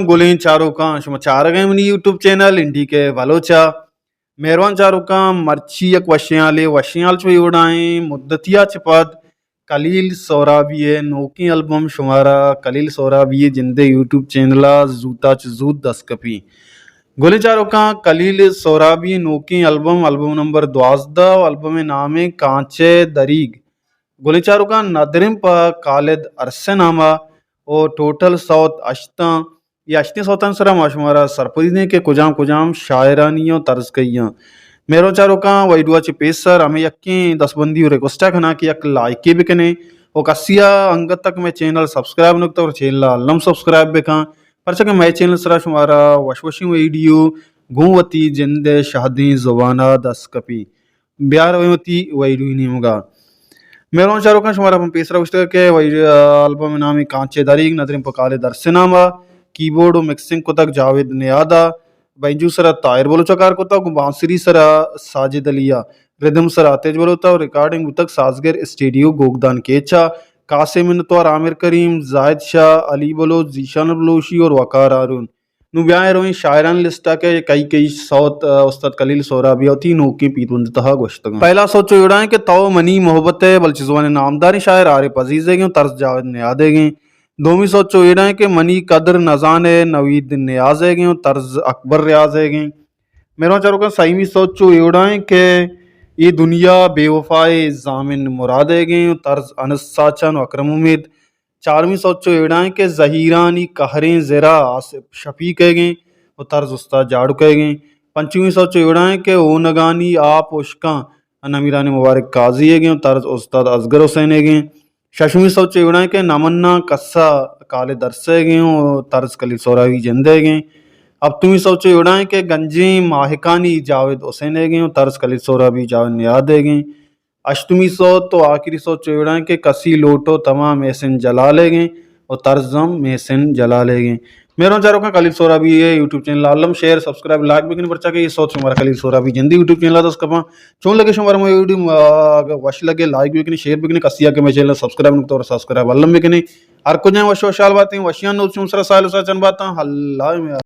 گلیں چاروکاں، شما چارگ ءَ منی یوٹیوب چینل این ڈی کے بلوچ ءَ۔ مہروان چاروکاں، مرچی یک وشیں حالے، وشیں حال چو ایوڑائیں مدتیا چہ پد کلیل سہرابی ءِ نوکیں البم شمارا کلیل سہرابی ءِ جندے یوٹیوب چینل ءَ زوتا چہ زوت دست کپی۔ گلیں چاروکاں، کلیل سہرابی ءِ نوکیں البم، البم نمبر دوازدہ ءُ البم ءِ نام ءَ کانچ ءِ دریگ۔ گلیں چاروکاں، ندریں پہ کالد ارس ءِ نام ءَ ءُ ٹوٹل سوت ہشتاں۔ اے ہشتیں سوتانی سرا ما شمارا سرپدی دیں کہ کجام کجام شاعرانی ءُ طرز کئی آں۔ مہروان چاروکاں، ویڈیو ءَ چہ پیسر ہمے یکیں دستبندی ءُ ریکویسٹ ءَ کناں کہ یک لائکے بکنے ءُ کسی ءَ انگت تک مئے چینل سبسکرائب نہ کتگ اور چینل ءَ الم سبسکرائب بکن، پرچا کہ مئے چینل سرا شمارا وش وشیں ویڈیو گوں وتی جند ءِ شہدیں زبان ءَ دست کپی۔ بیا رویں وتی ویڈیو ءِ نیمگا۔ مہروان چاروکاں، شمارا من پیسرا گوشتگ کہ وی-، البم ءِ نام کانچ ءِ دریگ، ندریں پہ کالد ارس ءِ نام ءَ، کیبورڈ ءُ مکسنگ کتگ جاوید نیاد ءَ، بینجو سرا طاہر بلوچ ءَ کار کتگ، گوں بانسری سرا ساجد علی ءَ، ردم سرا آتش بلوچ ءَ، ریکارڈنگ بوتگ سازگر اسٹیڈیو گوگدان کیچ ءَ۔ خاصیں منتوار عامر کریم، زاہد شاہ، علی بلوچ، ذیشان بلوشی اور وقار ہارون۔ نوں بیائیں رویں شاعرانی لسٹ ءَ کہ کئی کئی سوت، آ، استاد کلیل سہرابی ءَ وتی نوکیں پیربند ءِ تہا گوشتگ اَنت۔ پہلا سوت چو ایڑائیں کہ تو منی محبت ءِ بلوچی زبان ءِ نامداریں شاعر عارف عزیز ئیگ اَنت، طرز جاوید نیاد ئیگ اِنت۔ دومی سوت چو ایڑائیں کہ منی قدر نزان ءِ نوید نیاز ئیگ اِنت، طرز اکبر ریاض ئیگ اِنت۔ مہروان چاروکاں، سئیمی سوت چو ایڑائیں کہ اے دنیا بے وفائے ضامن مراد ئیگ اِنت، طرز انس ساچان ءُ اکرم امید۔ چارمی سوت چو ایڑائیں کہ زہیرانی قہریں زرا آصف شفیق ئیگ اِنت ءُ طرز استاد جاڑک ئیگ اِنت۔ پنچمی سوت چو ایڑائیں کہ ہونگانی آپ اشکاں نمیران مبارک قاضی ئیگ اِنت ءُ طرز استاد اصغر حسین ئیگ اِنت۔ ششمی سوت چو ایڑائیں کہ نمناں کسا کالد ارس ئیگ اِنت ءُ طرز کلیل سہرابی جند ئیگ اِنت۔ ہپتمی سوت چو ایڑائیں کہ گنجیں ماہکانی جاوید حسین ئیگ اِنت ءُ طرز کلیل سہرابی جاوید نیاد ئیگ اِنت۔ ہشتمی سوت ءُ آخری سوت چو ایڑائیں کہ کسی لوٹو تمام محسن جلال ئیگ اِنت ءُ طرز ہم محسن جلال ئیگ اِنت۔ مہروان چاروکاں، کلیل سہرابی ءِ یوٹیوب چینل ءَ الم شیئر، سبسکرائب، لائک بکنے، پرچا کہ اے سوت شمارا کلیل سہرابی جندے یوٹیوب چینل ءَ دست کپاں۔ چون لگے شمارا مئے ویڈیو؟ آ، اگہ وش لگے لائک بکنے، شیئر بکنے، کسی ءَ کہ مئے چینل ءَ سبسکرائب نہ کتگ اور سبسکرائب الم بکنے۔ ہر کجا وش وشحال باتیں، وشیاں نوت شمئے سرا ساہیل ءُ ساچان باتاں۔ اللہ